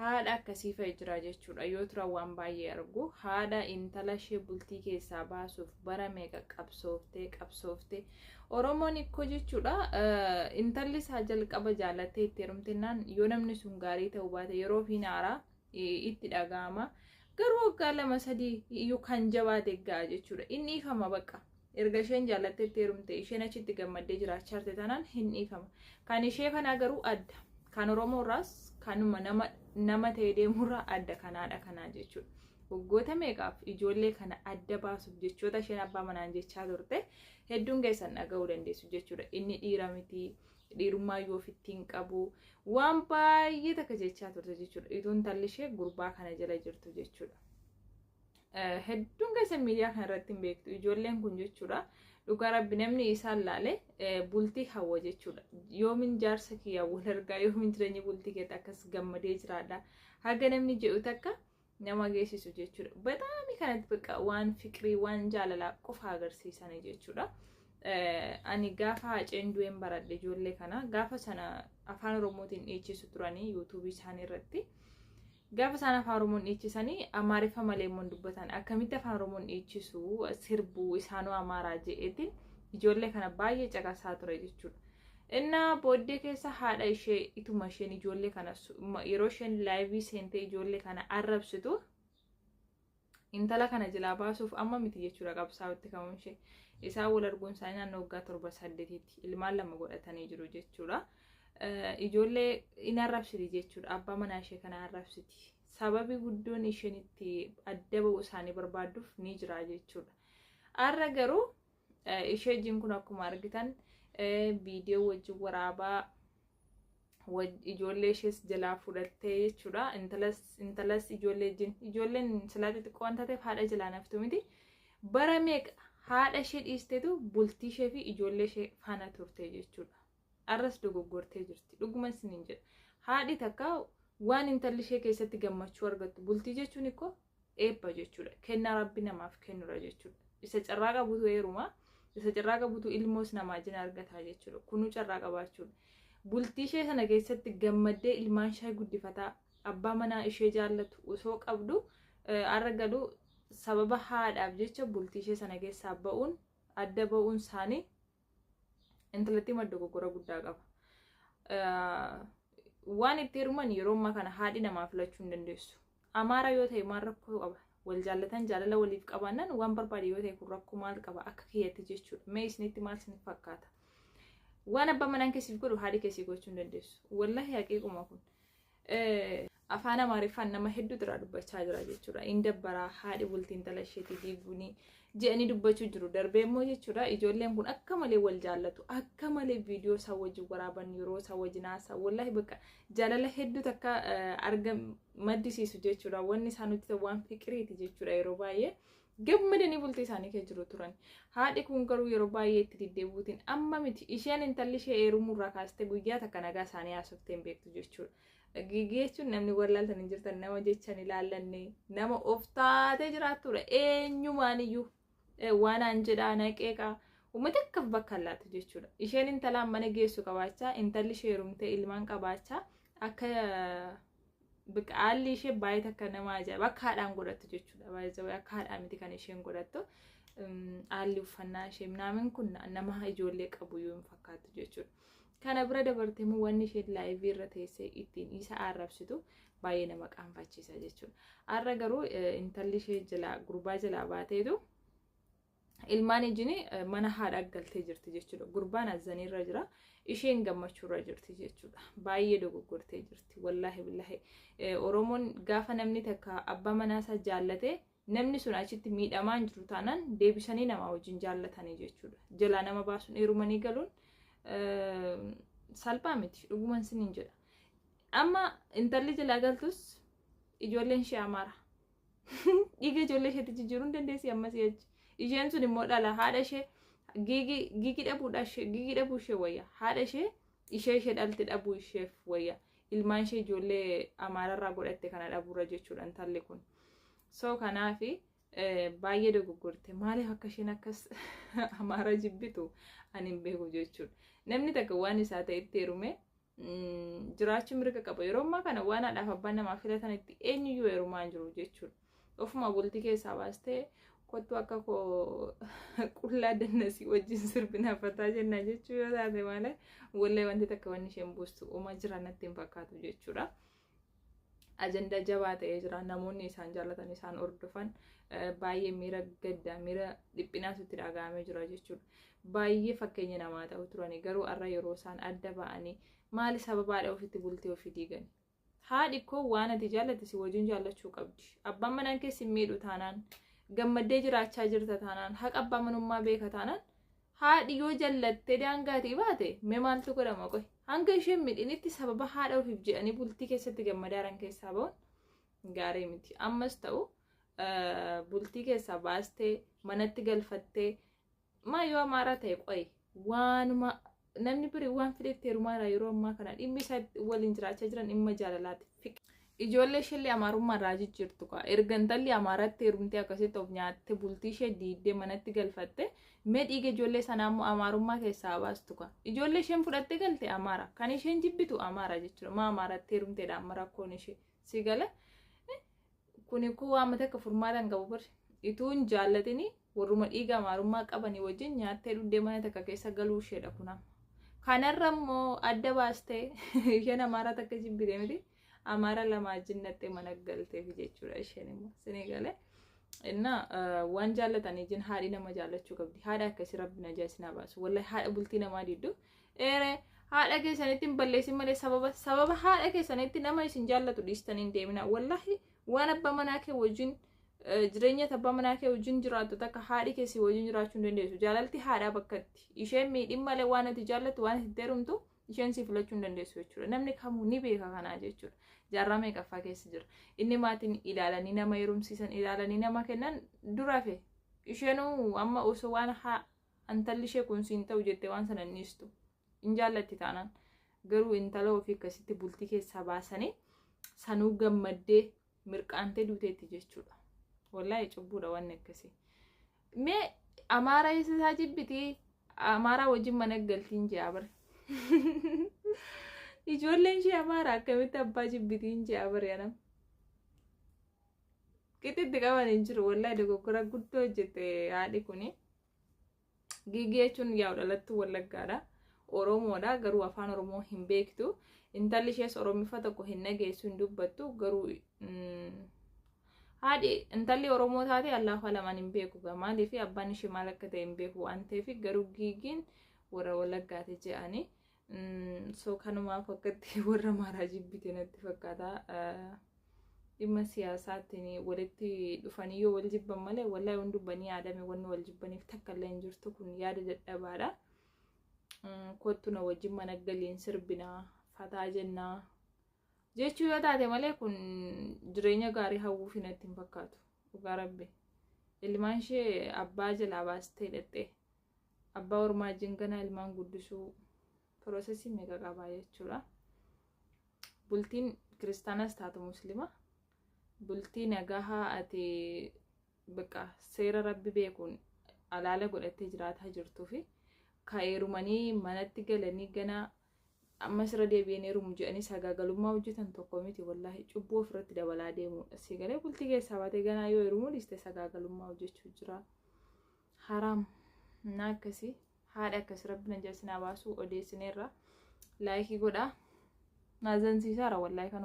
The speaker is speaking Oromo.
Haadha akkasii fa'i jira jechuudha. Yoo turan waan baay'ee argu. Haadha intala ishee bultii keessaa baasuuf bara meeqa qabsooftee qabsooftee. Oromoon ikkoo jechuudha. Intalli isaa jalqaba jaalattee itti heerumtennaan yoo namni sun gaarii ta'uu baate yeroo fi naaraa itti dhaga'ama. Garuu waggaa 2 3 iyyuu kan jabaate ga'a jechuudha. Inni ifama bakka. Erga isheen jaalattee itti heerumte, isheen achitti gammaddee jiraachaa jirte taanaan hin dhiifama. Kan ishee kanaa garuu adda. Kan Oromoo irraas kanuma nama nama ta'e deemurraa adda kanaadha kanaa jechuudha. Waggoota meeqaaf ijoollee kana adda baasuuf jechoota isheen abbaa manaan jechaa turte hedduun keessan dhaga'uu dandeessu jechuudha. Inni dhiira miti, dhiirummaa yoo ofitti hin qabu, waan baay'ee takka jechaa turte jechuudha. Ituu intalli ishee gurbaa kana jala jirtu jechuudha. Hedduun keessan miidiyaa kana irratti hin beektu ijoolleen kun jechuudha. Dhugaa Rabbi, namni isaan laale bultii hawwa jechuudha. Yoomin jaarsa kiyyaa wal argaa, yoomin jireenya bultii keetti akkas gammadee jiraadha. Haga namni jedhu takka nama geessisu jechuudha. Bataami kanatti bakka waan fiqirii, waan jaalalaa qofa agarsiisanii jechuudha. Ani gaafa Haceen du'een baradhe ijoollee kana. Gaafa sana Afaan Oromootiin dhiichisu turanii YouTubeii isaanii irratti. Gaafa isaan Afaan Oromoon dhiichisanii Amaariffa malee immoo dubbatan. Akkamitti Afaan Oromoon dhiichisu, sirbuu, isaanoo Amaaraa je'eetiin ijoollee kana baay'ee caqasaa ture jechuudha. Innaa booddee keessa haadha ishee ituma isheen ijoollee kana yeroo isheen liveii seentee ijoollee kana arrabsitu, intala kana jalaa baasuuf amma miti jechuudha qabsaa'utti ka'uun ishee. Isaan wal arguun isaanii naannoo waggaa 7 8tti ilmaan 2 godhatanii jiru jechuudha. Ijoollee in arrabsiti jechuudha. Abbaa manaa ishee kana arrabsiti. Sababi guddoon isheen itti adda ba'uu isaanii barbaadduuf ni jira jechuudha. Har'a garuu ishee wajjin kun akkuma argitan viidiyoo wajjin waraabaa, ijoollee ishees jalaa fudhattee jechuudha. Intalas ijoollee wajjin, ijoolleen silaa xixiqqoo waan taateef haadha jalaa naftu miti. Bara meeqa haadha ishee dhiisteetu bultii ishee fi ijoollee ishee faana turte jechuudha. Arras dogoggortee jirti. Dhuguma isiniin jedha. Haadhi takka waan intalli ishee keessatti gammachuu argattu, bultii jechuun ikkoo eebba jechuudha. Kennaa Rabbi namaaf kennudha jechuudha. Isa carraa qabutu heeruma. Isa carraa qabutu ilmoos namaa jina argataa jechuudha. Kunuu carraa qabaachuudha. Bultii ishee sana keessatti gammaddee ilmaan ishee guddifataa, abbaa manaa ishee jaallatu osoo qabdu, har'a galuu sababa haadhaaf jecha bultii ishee sana keessaa ba'uun, adda ba'uun isaanii intalattii madda dogoggora guddaa qaba. Waan itti heeruman yeroo ammaa kana haadhi namaa filachuu hin dandeessu. Amaara yoo ta'e maal rakkoo qaba? Wal jaallatan, jaalala waliif qabaannaan waan barbaade yoo ta'e kun rakkoo maal qaba akka kiyyatti jechuudha. Mee isinitti maal isinitti fakkaata? Waan abbaa manaan keessiif godhu haadhi keessii gochuu hin dandeessu. Wallahi haqiiquma kun. Afaan Amaariffaan nama hedduutu irraa dubbachaa jira jechuudha. In dabbaraa haadhi bultii intala isheetii diiguuni jedhanii dubbachuu jiru. Darbee immoo jechuudha ijoolleen kun akka malee wal jaallatu, akka malee viidiyoo isaa wajjin waraaban, yeroo isaa wajjin haasaa, wallahi bakka jaalala hedduutu akka argam maddisiisu jechuudha. Wanni isaan hojjetan waan fiqiriiti jechuudha yeroo baay'ee. Gammadanii bultii isaanii keessa jiru turan. Haadhi kun garuu yeroo baay'ee itti deddeebi'uutiin amma miti, isheen intalli ishee heerumuurraa kaastee guyyaa takka nagaa isaanii haasoftee hin beektu jechuudha. Giigii jechuun namni wallaaltan hin jirtan, nama jechan ilaallanne, nama of taatee jiraattudha. Eenyumaan iyyuu waan aan jedhaa naqeeqaa uummata akka bakka hin laattu jechuudha. Isheen intalaan mana geessu qabaachaa, intalli ishee heerumtee ilmaan qabaachaa, akka bakka haalli ishee baay'ee takka nama ajaa'iba, akka haadhaan godhattu jechuudha. Baay'ee akka haadhaa miti kan isheen godhattu. Haalli uffannaa ishee minaamin kun nama ijoollee qabu iyyuu hin fakkaattu jechuudha. Kana bira dabarte immoo wanni isheen liveii irra teessee ittiin isa arrabsitu baay'ee nama qaanfachiisa jechuudha. Har'a garuu intalli ishee jalaa gurbaa jalaa baateetu ilmaan ijini mana haadha galtee jirti jechuudha. Gurbaan azzaniirra jira. Isheen gammachuurra jirti jechuudha. Baay'ee dogoggortee jirti. Wallaahi billahi. Oromoon gaafa namni takka abbaa manaa isaa jaallatee, namni sun achitti miidhamaa hin jiru taanaan deebisanii namaa wajjin jaallatanii jechuudha. Jalaa nama baasuun, heerumanii galuun salphaa miti, dhuguman siniin jedha. Amma intalli jalaa galtus ijoolleen ishee Amaara. Dhiiga ijoollee isheetti jijjiiruu hin dandeessi ammas achi. Isheen sun immoo dhala haadha ishee giigii dhabuudha, giigii dhabuu ishee wayya. Haadha ishee dhalte dhabuu isheef wayya. Ilmaan ishee ijoollee Amaararraa godhatte kana dhabuurra jechuudha intalli kun. So kanaafi baay'ee dogoggorte. Maaliif akka isheen akkas Amaara jibbitu ani hin beeku jechuudha. Namni takka waan isaa ta'etti heerume Jiraachuu mirga qaba. Yeroo ammaa kana waan haadhaaf abbaan namaa filatanitti eenyuyyuu heerumaa hin jiru jechuudha. Ofuma bultii keessaa baastee kottu akka koo qullaa dannasii wajjin sirbina fataa jenna jechuu yoo taate malee, wallee wanti takka wanni isheen buustu uma jira natti hin fakkaatu jechuudha. Ajandaa jabaa ta'ee jira. Namoonni isaan jaallatan, isaan hordofan baay'ee miira gaddaa, miira dhiphinaatu itti dhaga'amee jira jechuudha. Baay'ee fakkeenya namaa ta'u turani, garuu har'a yeroo isaan adda ba'anii maali sababaadha ofitti bultii ofii diigani? Haadhi koo waan ati jaallatte si wajjin jaallachuu qabdi. Abbaan manaan keessi miidhu taanaan, gammaddee jiraachaa jirta taanaan, haqa abbaa manummaa beeka taanaan, haadhi yoo jallattee daangaatii baate mee maaltu godhama qoy? Hanga isheen midhinitti sababa haadha ofiif jedhanii bultii keessatti gammadaaran keessaa ba'uun gaarii miti. Ammas ta'u bultii keessaa baastee manatti galfattee maa yoo amaaraa ta'e qoy, waanuma namni birii waan fedhetti heerumaadha. Yeroo ammaa kana dhimmi isaa waliin jiraachaa jiran dhimma jaalalaati. Ijoollee isheellee amaarummaa irraa jijjiirtu kaa. Erga intalli amaaratti heerumtee akkasitti of nyaatte, bultii ishee diiddee manatti galfatte, mee dhiiga ijoollee sanaa immoo amaarummaa keessaa baastu kaa. Ijoollee isheen fudhattee galte amaara. Kan isheen jibbitu amaara jechuudha. Maa amaaratti heerumteedha amma rakkoon ishee. Si gala? Kuni koo waan takka furmaata hin qabu bari. Ituu hin jaallatini warruma dhiiga amaarummaa qabanii wajjin nyaattee dhugdee mana takka keessa galuu isheedha kun amma. Kanarra immoo adda baastee isheen amaaraa takka jibbite miti. Amaara lama wajjin nattee mana galteef jechuudha isheen immoo. Sinii galee. Innaa waan jaallatanii jin haadhi nama jaallachuu qabdi. Haadha akkasii rabbi najaa isin haa baasu. Wallahi haadha bultii namaa diiddu. Eere haadha keessanitti hin balleessin malee sababa haadha keessanitti nama isin jaallatu dhiistanii hin deemina. Wallahi waan abbaa manaa kee wajjin jireenya abbaa manaa kee wajjin jiraattu takka haadhi keessi wajjin jiraachuu hin dandeessu. Jaalalti haadhaa bakkatti. Isheen miidhin malee waan ati jaallattu, waan ati heerumtu isheen si filachuu hin dandeessu jechuudha. Namni kamuu ni beeka kanaa jechuudha. Jaarraa meeqaffaa keessa jira. Inni maatiin ilaalanii nama heerumsiisan, ilaalanii nama kennan dura fe. Isheenuu amma osoo waan intalli ishee kun siin ta'u jettee waan sana hin dhiistu. Hin jaallatti taanaan. Garuu intala ofii akkasitti bultii keessaa baasanii, sanuu gammaddee mirqaantee duuteetti jechuudha. Wallaahi cubbuudha wanni akkasii. Mee amaara isaa jibbitii amaaraa wajjin mana galtiin ji'a bare. Ijoolleen ishee amaara, akkamitti abbaa jibbitiin ji'a bare anam. Qixitti qaban hin jiru. Wallaahi dogoggora guddoo hojjette haadhi kuni. Giigii jechuun yaa'u dhalattuu Wallaggaadha. Oromoodha, garuu afaan Oromoo hin beektu. Intalli ishees Oromiffa tokko hin dhageessu, hin dubbattu, garuu haadhi intalli Oromoo taate Allaahu lamaan hin beeku. Maaliif abbaan ishee maal akka ta'e hin beeku waan ta'eef, garuu Giigiin warra Wallaggaati jedhani. So kanumaaf akkatti warra amaaraa jibbite natti fakkaata. Dhimma siyaasaatiin walitti dhufanii yoo wal jibban malee, wallahi waan dubbanii yaadame wanni wal jibbaniif takka illee hin jirtu. Kun yaada dadhabaadha. Kottu na wajjin mana galiin sirbinaa fataa jennaa jechuu yoo taate malee, kun jireenya gaarii hawwuuf natti hin fakkaatu. Dhugaa rabbi. Ilmaan ishee abbaa jalaa baastee hidhattee abbaa ormaa wajjin ganaa ilmaan guddisuu process meeqa qabaa jechuudha. Bultiin kiristaanas taatu musliima, bultii nagahaa ati bakka seera rabbi beekuun alaala godhattee jiraataa jirtuu fi ka heerumanii manatti galanii ganaa ammas irra deebi'anii heerumu jedhanii sagaagalummaa hojjetan tokko miti. Wallaahi cubbuu ofirratti dabalaa deemudha. Si galee? Bultii keessaa baatee ganaa yoo heerumuu dhiiste sagaagalummaa hojjechuu jira. Haraam na akkasii haadha akkasii rabbi na jalsinaa baasuu odeessineerra. Like godhaa. Naazansiisaara wallaahi kana.